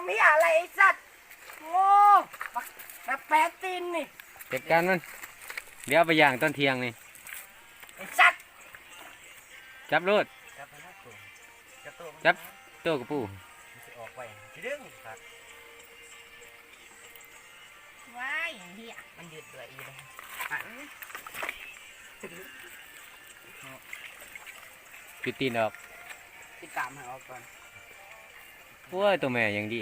ມີອະໄລໄອ້ສັດ ໂອ້ ບັກ ບັກແປດຕີນນີ້ ຈັດການມັນ ດຽວເອົາໄປຍ່າງຕອນທ່ຽງນີ້ ໄອ້ສັດ ຈັບໂລດ ຈັບໂຕ ຈັບໂຕ ຈັບໂຕກະປູ ມັນຊິອອກໄປ ຊິດຶງຄັກ ວ້າຍ ເຮີ້ຍ ມັນຍືດດ້ວຍອີ່ເດ້ ປິດຕີນອອກ ຕິດຕາມໃຫ້ອອກກ່ອນ ໂອ້ຍ ໂຕແມ່ຍັງດີ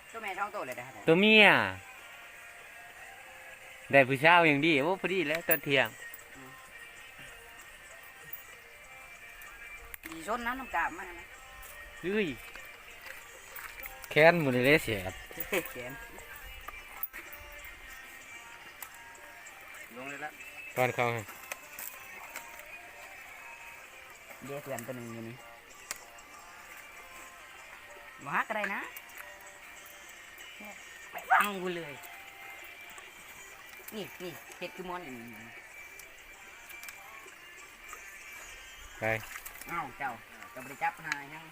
ໂຕແມ່ສອງໂຕເລີຍເດ້ ໂຕເມຍ ໄດ້ຜູ້ສາວຍັງດີ ໂອ້ ພໍດີແລ້ວຕອນທ່ຽງ ອືມ ດີຊົນນຳ ນຳກາບມານະ ເອີຍ ແຂນມື້ນີ້ເດ້ແສບ ແຂນ ລົງເລີຍລະ ກ່ອນເຂົ້າ ເດ້ ເພື່ອນໂຕໜຶ່ງຢູ່ນີ້ ບໍ່ຫັກກະໄດ້ນະ ໄປວາງກູເລີຍ ນີ້ ນີ້ ເຮັດຄືມອນອີ່ ໄປ ເອົ້າ ເຈົ້າ ເຈົ້າບໍ່ໄດ້ຈັບຫາຫຍັງ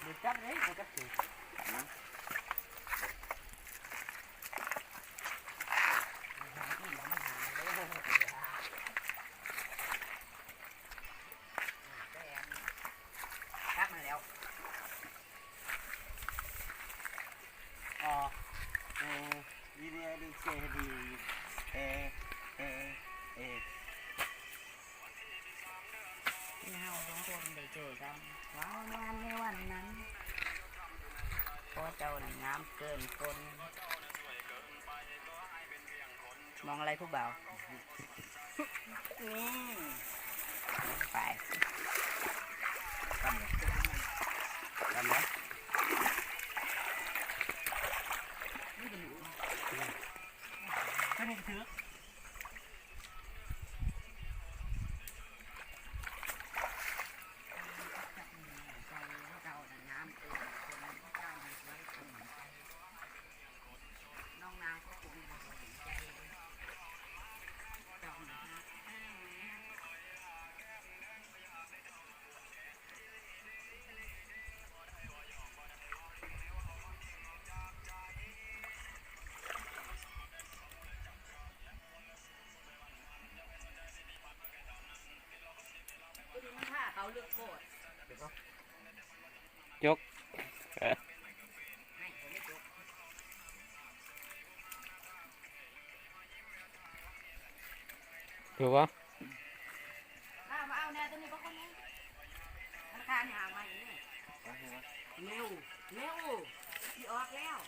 ບໍ່ຈັບເດ້ ບໍ່ຈັບ ຈັບນະ. ກັບມາແລ້ວ ອໍ ເອີ ວິເດໂອ ເອ ເອ ເອ ເອ ທີ່ເຮົາສອງຄົນໄດ້ເຈີກັນ ວ້າວ ງາມໃນວັນນັ້ນ ເພາະເຈົ້ານັ້ນງາມເກີນຄົນ ມອງອະໄລຜູ້ບ່າວ ນີ້ ໄປ ກັນເລີຍ ກັນເລີຍ ຕົວນີ້ຖືກ. ຈົກ ຖືກບໍ່? ເອົາ ມາເອົາແດ່ໂຕນີ້ ບັກຄົນນີ້ ມັນຄານຫາໃໝ່ນີ້ ເລັວ ເລັວ ຊິອອກແລ້ວ.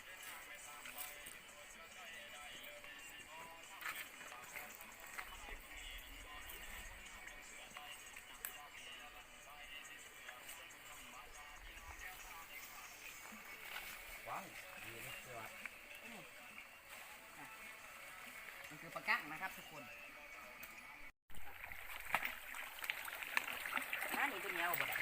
ວ້າວ ນີ້ເດ້ ເສືອ ອືມ ມັນຄືປາກ້າງນະຄັບທຸກຄົນ. ອັນນີ້ຕົວເໜຍບໍ່ໄດ້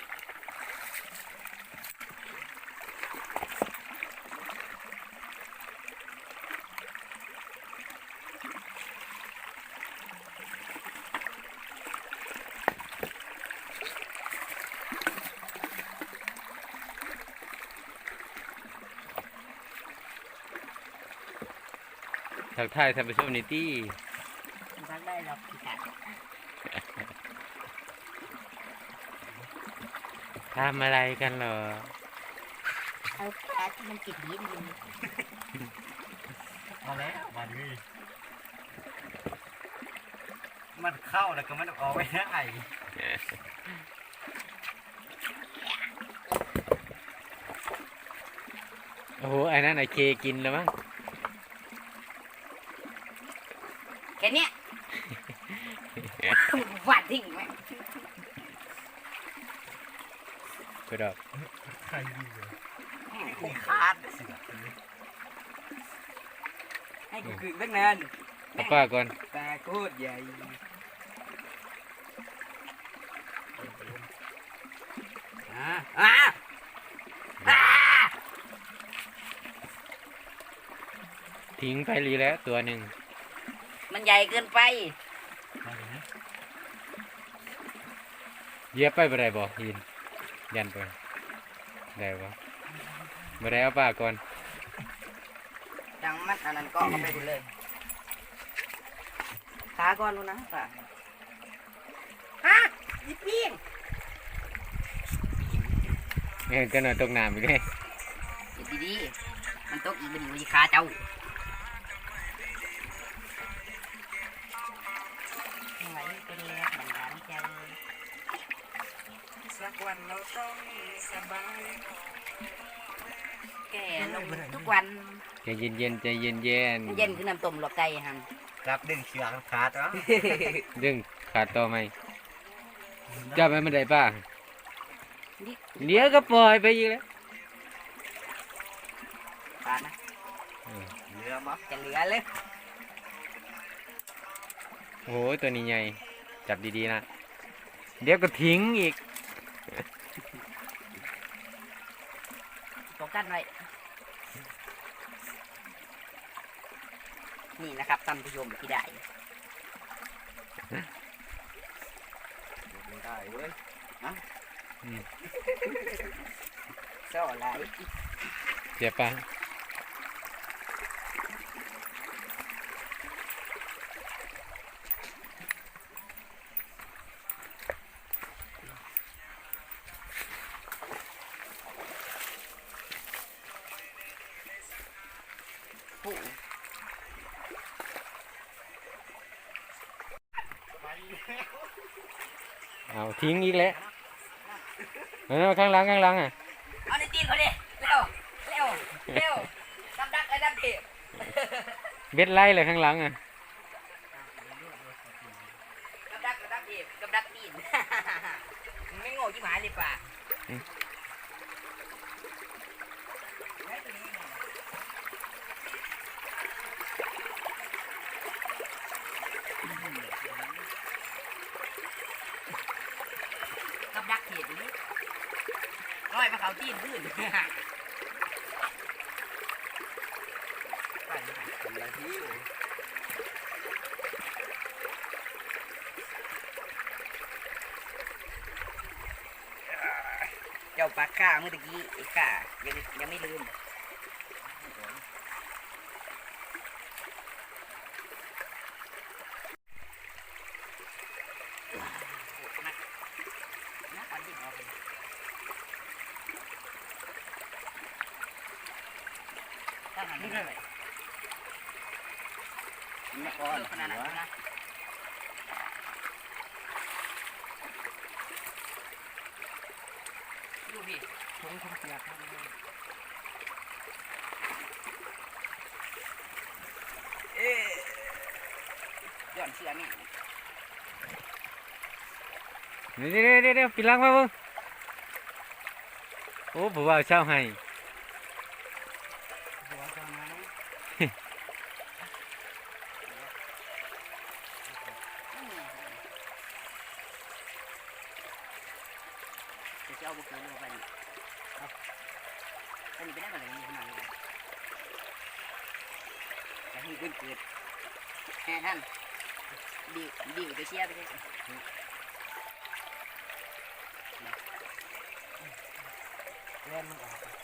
ທັກທາຍທ່ານຜູ້ຊົມແດ່ຕິ ທັກໄດ້ດອກ ທຳອະໄລກັນເຫລອ? ເອົາປາທີ່ມັນກິນດິນຢູ່ ພໍແລ້ວບາດນີ້ ມັນເຂົ້າແລ້ວກໍມັນອອກໄປໄດ້. ໂອ້ໂຫ ອັນນັ້ນໄອ້ເຄກິນແລ້ວມັ້ງ ແຄ່ເນີ້ຍ ຫວ່ານຖິ້ມແມ່ງ ໄປດອກ ໃຄດີເລີຍ ອືມ ຂາດເສືອ ໃຫ້ກູກຶນເບິ່ງນັ້ນ ເອົາປາກ່ອນ ປາໂຄດໃຫຍ່ ອາ ອາ ອາ ຖິ້ມໄປອີກແລ້ວຕົວໜຶ່ງ ມັນໃຫຍ່ເກີນໄປ. ຢຽບໄປບໍ່ໄດ້ບໍ່? ຫີນ ຢັນໄປ ໄດ້ບໍ່? ບໍ່ໄດ້ເອົາປາກ່ອນ ຈັ່ງມັນອັນນັ້ນເກາະເຂົ້າໄປພຸ້ນເລີຍ ຄາກ່ອນພຸ້ນນະ ປາ ຮະ ອີປີງ ເອີ ຈັກໜ່ອຍຕົກນ້ຳອີກເດ້ ເຮັດດີໆ ມັນຕົກອີກ ມັນຊິຄາເຈົ້າ. ແກ່ລົງທຸກວັນ ໃຈເຢັນໆ ໃຈເຢັນໆ ເຢັນຄືນ້ຳຕົ້ມລວກໄກ່ຫັ້ນ ຈັບດຶງເຊືອກຂາດເອົາ ດຶງຂາດຕໍ່ໃໝ່ ຈັບໃຫ້ມັນໄດ້ປາ ດຽວກໍປ່ອຍໄປອີກແລ້ວ ປານະ ເອີ ເຫຼືອບໍ່ ຈະເຫຼືອເລີຍ ໂອ້ຍ ຕົວນີ້ໃຫຍ່ ຈັບດີໆນະ ດຽວກໍຖິ້ມອີກ ປ້ອງກັນໄວ້ ນີ້ນະຄັບທ່ານຜູ້ຊົມທີ່ໄດ້ ໄດ້ເວີຍ ຮະ ອືມ ເຈົ້າຫຼາຍ ເສຍປາ. ເອົາ ຖິ້ມອີກແລ້ວ ເອົາ ຂ້າງຫຼັງ ຂ້າງຫຼັງອະ ເອົາໃນຕີນເຂົາເດ້ ເລັວ ເລັວ ເລັວ ກັບດັກ ກັບດັກເທບ ເບັດໄລ່ແລ້ວ ຂ້າງຫຼັງອະ. ກັບດັກ ກັບດັກເທບ ກັບດັກຕີນ ແມ່ງໂງ່ຈິບຫາຍເລີຍປາ ກັບດັກເທບນີ້ ລອຍມາເຂົ້າຕີນພື້ນ. ເຈົ້າປາກຂ້າມື້ຕະກີ້ຂ້າ ຍັງ ຍັງໄມ່ລືມ. ເອີ ຍ້ອນເຊື່ອແມ່ ດຽວໆໆ ປີຫຼັງມາເບິ່ງ ໂອ້ ຜູ້ບ່າວຊາວໄຮ່. ເຈົ້າບໍ່ເກີນລົງໄປນີ້ ອັນນີ້ເປັນຫຍັງມັນມີຂະໜາດນີ້ ກະຮູ້ເກີນເກີດ ແຮງຫັ້ນ ດິວ ດິວໄປເຊຍໄປເລີຍ ແລ່ນມັນອອກ.